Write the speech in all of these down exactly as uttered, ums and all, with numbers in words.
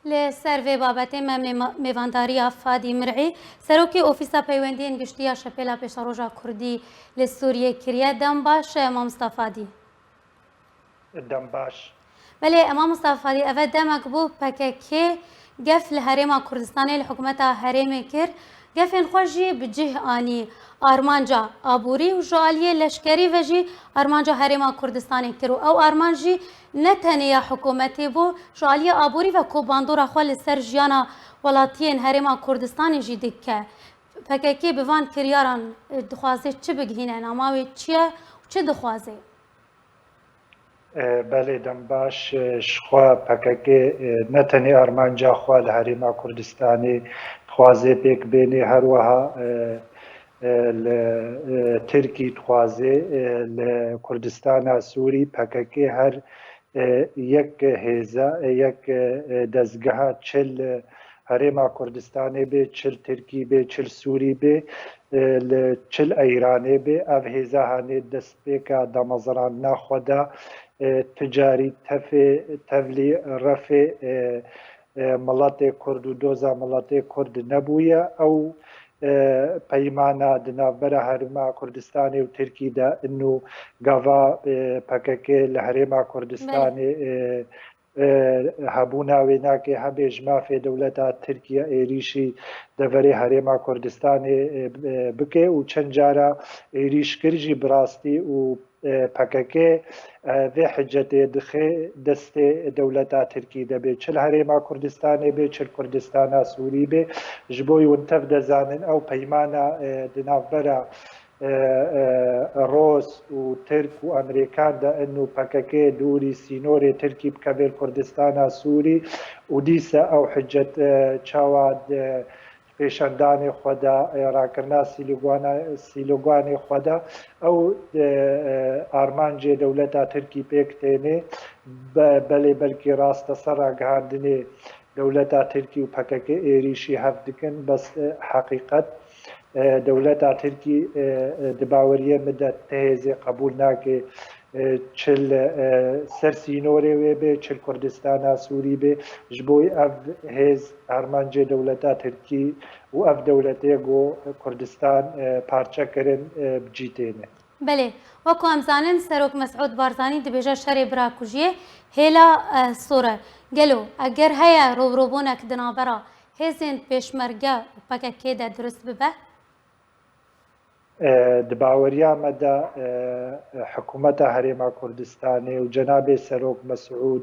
Li ser vê babetê me mêma-, mêvandariya Fadî Mir'î, Serokê Ofîsa Peywendiyên Giştî ya Şepêla Pêşeroja Kurdî li Sûriyê kiriye. Dem baş, mamosta Fadî. Dem baş. Belê, mamosta Fadî, eve demek bû P K K gef li Herêma Kurdistanê, li hikûmeta herêmê kir. Gefên xwe jî bi cih anî, armanca aborî û ji aliyê leşkerî ve jî armanca Herêma Kurdistanê kir û ew armanc jî ne tenê ya hikûmetê bû, ji aliyê aborî ve ku bandora xwe li ser jiyana welatiyên Herêma Kurdistanê jî dike. P K K bi van kiryaran, e, dixwaze çi bigihîne? Nama wê çi ye û çi dixwaze? E, belê, dem baş, e, ji xwe P K K, e, ne tenê armanca xwe li Herêma Kurdistanê dixwaze pêk bênê, her wiha, e, e, li, e, Tirkî dixwaze, e, li Kurdistana Sûrî P K K her, e, yek hêza, e, yek, e, dezgeha çi li Herêma Kurdistanê bê, çi li Tirkî bê, çi li Sûrî bê, e, li çi li Eyranê bê, ev hêza hanê destpêka damezrandina xwe da, e, tu carî tefê, tevlî refê, e, e, miletê Kurd û doza miletê Kurd nebûye. Ew, e, peymana di navbera Herêma Kurdistanê û Tirkî de in û gava, e, P K K li Herêma Kurdistanê, e, e, hebûna wê nake hebe ji mafê dewleta Tirkiye êrîşî deverê Herêma Kurdistanê, e, e, bike û çend cara êrîş kir jî bi rastî û, e, P K K, e, vê hicetê dixe destê dewleta Tirkî de bê, çi li Herêma Kurdistanê bê, çi li Kurdistana Sûrî bê. Ji bo hûn tev dezanin ew peymana, e, di navbera e, e, Ros û Tirk û Amerîkan de in û P K K dûrî sînorê Tirkî bikeve li Kurdistana Sûrî û dîsa ew hicet, e, çawa di pêşandanê xwe de, e, rakirina sîlogana-, sîloganê xwe de ew, e, e, armancê dewleta Tirkî pêk tênê. Be-, belê belkî rasteser ragihandinê dewleta Tirkî û P K K êrîşî hev dikin, bes, e, heqîqet, e, dewleta Tirkî, e, e, di baweriyê min de ti hêzê qebûl nake, e, çi li, e, ser sînorê wê bê, çi li Kurdistana Sûrî bê. Ji bo ev hêz armancê dewleta Tirkî û ev dewletê ku Kurdistan, e, parçe kirin, e, bi cî têne. Belê, wek ku em zanin, Serok Mesûd Barzanî dibêje şerê birakujiyê hêla, eh, sor e. Gelo eger heye rûbirûbûnek di navbera hêzên pêşmerge û P K K de dirust bibe? Eh, di baweriya me de, eh, hikûmeta Herêma Kurdistanê û cenabê Serok Mesûd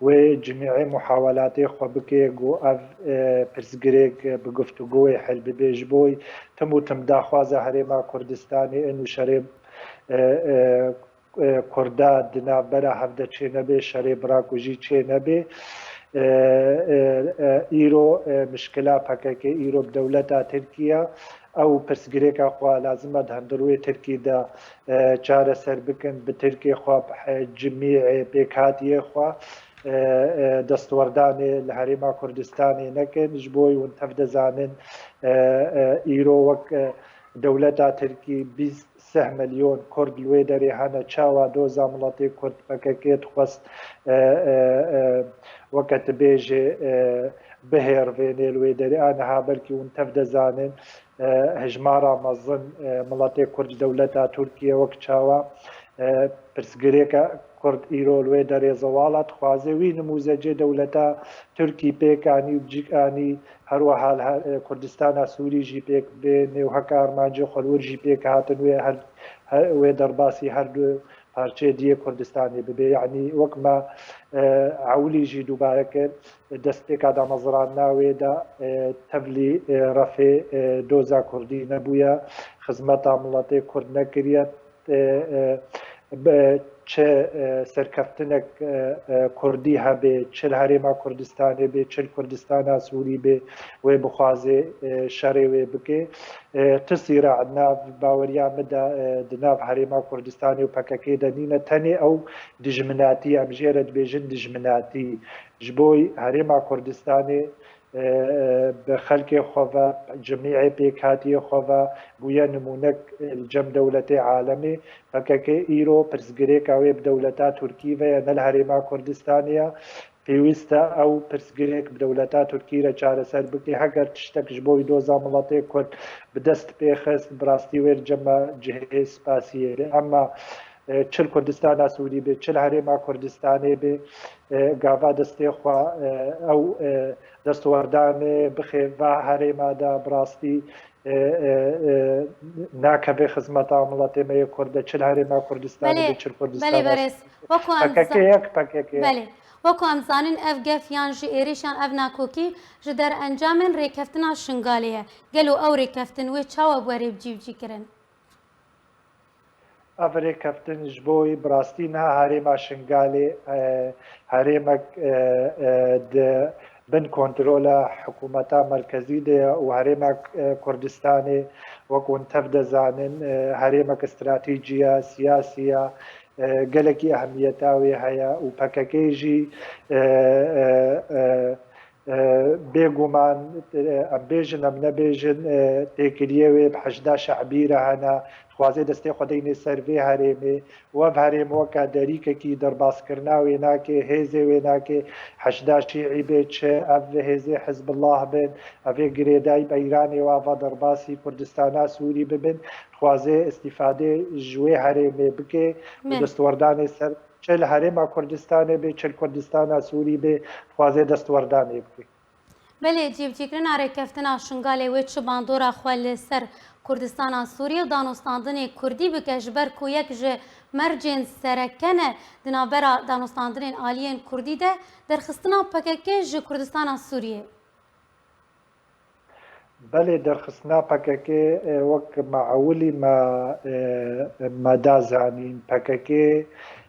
wê cimîê muhawelatê xwe bike ku ev, e, pirsgirêk, e, bi guftûgoyê hel bibe. Ji bo tim û tim daxwaza Herêma Kurdistanê in û şerê, e, e, e, Kurda di navbera hev de çênebe, şerê birakujî çênebe. E, e, e, îro, e, mişkila P K K îro bi dewleta Tirkiye. Ew pirsgirêka xwe lazim e di hundir wê Tirkî de, e, çareser bikin, bi Tirkê xwe, e, cimî, e, pêkhatiyê xwe, e, e, destwerdanê li Herêma Kurdistanê nekin. Ji bo hûn tev dizanin, e, e, îro wek, e, dewleta Tirkî bîst sih milyon Kurd li wê derê hene, çawa doza miletê Kurd P K K dixwest, e, e, e, weke tu bêjê, e, bihêrvênê li wê derê. A niha belkî hûn tev dizanin, e, hejmara mezin, e, miletê Kurd dewleta Tirkiye wek çawa, e, pirsgirêka Kurd îro li wê derê zewala dixwaze. Wî nimûzecê dewleta Tirkî pêk anî û bi cîk anî, her wiha li her, e, Kurdistana Sûrî jî pêk bê, nêwheka armancê xwe li wir jî pêk hatin wê her, her, wê derbasî her du parçeyê diyê Kurdistanê bibe. Yanî wek me, e, ewilî jî dubare kir, destpêka damezrandina wê de, e, tevlî, e, refê, e, doza Kurdî nebûye, xizmeta miletê Kurd nekiriye. E, e, be-, çi, e, serkeftinek, e, e, Kurdî hebe, çi li Herêma Kurdistanê bê, çi li Kurdistana Sûrî bê, wê bixwaze, e, şerê wê bike. E, ti sîra nav baweriya min de, e, di nav Herêma Kurdistanê û P K K de nîne, tenê ew dijminatî, em jê re dibêjin dijminatî. Ji bo Herêma Kurdistanê, e, e, bi xelkê xwe ve, cimîê pêkhatiyê xwe ve bûye nimûnek, e, li cem dewletê alemê. P K K îro pirsgirêka wê bi dewleta Tirkî ve ye, ne li Herêma Kurdistanê ye. Pêwîst e ew pirsgirêk bi dewleta Tirkî re çareser bike. Heger tiştek ji bo wî doza miletê Kurd bi dest pê xist, bi rastî wê li cem me cihê spasiyê be. Ema, e, çi li Kurdistana Sûrî be, çi li Herêma Kurdistanê be, e, gava destê xwe, e, ew, e, destwerdanê bixê va herêma de, bi rastî, e, e, e, nakeve xizmeta miletê me yê Kurd de, çi li Herêma Kurdistanê Belê, be, çi li belê Kurdistana berêz. Sûrî be. Wekî em P K K za- yek P K K. Belê. Wekî em zanin ev gef yan jî êrîş yan ev nakokî ji derencamên rêkeftina Şingalê ye. Gelo ew rêkeftin wê çawa bi we re cîbicî kirin? Ev rêkeftin ji bo wî bi rastî niha herêma Şingalê, e, herêmek, e, e, di bin kontrola hikûmeta merkezî de ye û herêma, e, Kurdistanê, wek hûn tev de zanin, e, herêmek stratejî ye, siyasî ye, e, gelekî ehemiyeta wê heye û P K K jî, e, e, e, E, bêguman, e, em bêjin, em nebêjin, e, têkiliyê wê bi Heşda Şe'bî re hene, dixwaze destê xwe deyne ser vê herêmê. Û ev herêm weke derîkekî derbaskirina wê nake, hêzê wê nake, Heşda Şî'î bê çi, ev hêzê Hizbullah bin, ev ê girêdayî bi Îranê û ava derbasî Kurdistana Sûrî bibin, dixwaze îstîfadê ji wê herêmê bike û Me. destwerdanê ser çi li Herêma Kurdistanê bê, çi li Kurdistana Sûrî bê, dixwaze destwerdanê bike. Belê, cîbicîkirina rêkeftina Şingalê wê çi bandora xwe li ser Kurdistana Sûriyê û danûstandinê Kurdî bike, ji ber ku yek ji mercên sereke ne di navbera danûstandinên aliyên Kurdî de derxistina P K K ji Kurdistana Sûriyê? Belê, derxistina P K K, e, wek me ewilî me, e, me da zanîn, P K K, e,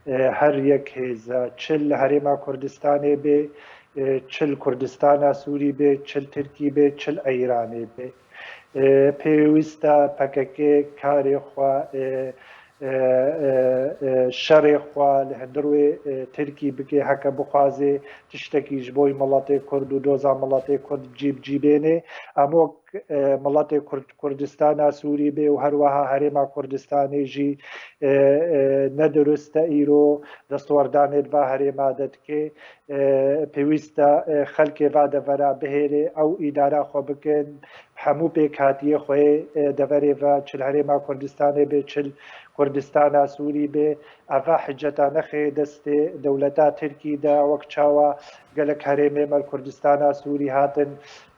her yek hêz e, çi li Herêma Kurdistanê bê, e, çi li Kurdistana Sûrî bê, çi li Tirkî bê, çi li Îranê bê. E, pêwîst e P K K karê xwe, e, e, e, e, şerê xwe li hundir wê, e, Tirkî bike, heke bixwaze tiştekî ji bo miletê Kurd û doza miletê Kurd cî bi cî bêne. Em wek, e, miletê Kurd, Kurdistana Sûrî bê û her wiha Herêma Kurdistanê jî, e, e, ne dirust e îro destwerdanê di va herêma de dike. E, pêwîst e, e, xelkê va devera bihêle, ew îdara xwe bikin, hemû pêkhatiyê xwe yê, e, deverê ve, çi li Herêma Kurdistanê bê, çi li Kurdistana Sûrî bê, eva hiceta nexê destê dewleta Tirkî de, wek çawa gelek herêmê me li Kurdistana Sûrî hatin,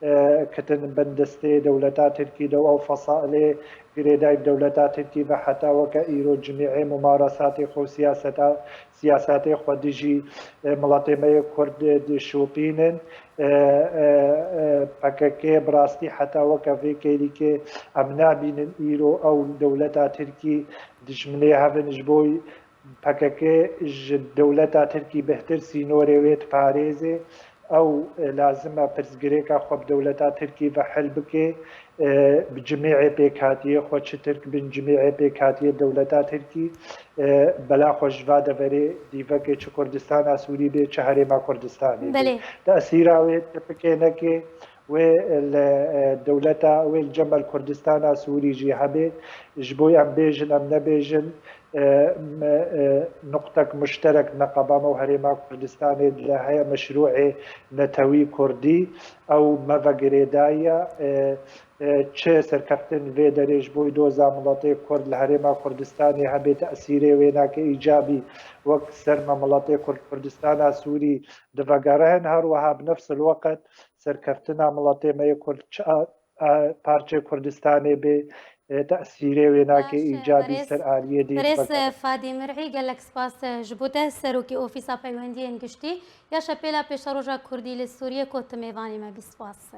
e, kitin bin destê dewleta Tirkî de û ew fesailê girêdayî bi dewleta Tirkî ve heta weke îro cimîê mumaresatê xwe û siyaseta, siyasatê xwe dijî, e, miletê me yê Kurd, e, dişopînin. E, e, e, P K K bi rastî heta weke vê kêlîkê em nabînin îro ew dewleta Tirkî dijminê hev in ji bo P K K ji dewleta Tirkî bêhtir sînorê wê diparêze. Ew, e, lazim e pirsgirêka xwe bi dewleta Tirkî ve hel bike. E, bi cimîê pêkhatiyê xwe çi Tirk bin cimîê pêkhatiyê dewleta Tirkî, e, bela xwe ji va deverê dîvekê çi Kurdistana Sûrî bê, çi Herêma Kurdistanê bê. Belê. Tesîra wê tipikê neke, wê li, e, dewleta, wê li cem me li Kurdistana Sûrî jî hebe. Ji bo em bêjin, em nebêjin, e, me, e, nuqtek muşterek neqeba me û Herêma Kurdistanê de heye, meşrûê netewî kurdî, ew me ve girêdaye. E, e, çi serkeftin vê derê ji bo doza miletê Kurd li Herêma Kurdistanê hebe tesîrê wê nake îcabî wek ser me miletê Kurd, Kurdistana Sûrî divegerin. Her wiha bi nefs el-weqt serkeftina miletê me yê Kurd çi a, a, parçê Kurdistanê bê, e, tesîrê wê nake Baş e, îcabî berêz, ser aliyê dî berêz, vegerin. e, Fadî Mir'î, gelek spas, e, ji bo te, Serokê Ofîsa Peywendiyên Giştî ya Şepêla Pêşeroja Kurdî li Sûriyê, ku tu mêvanê me bî. Spas.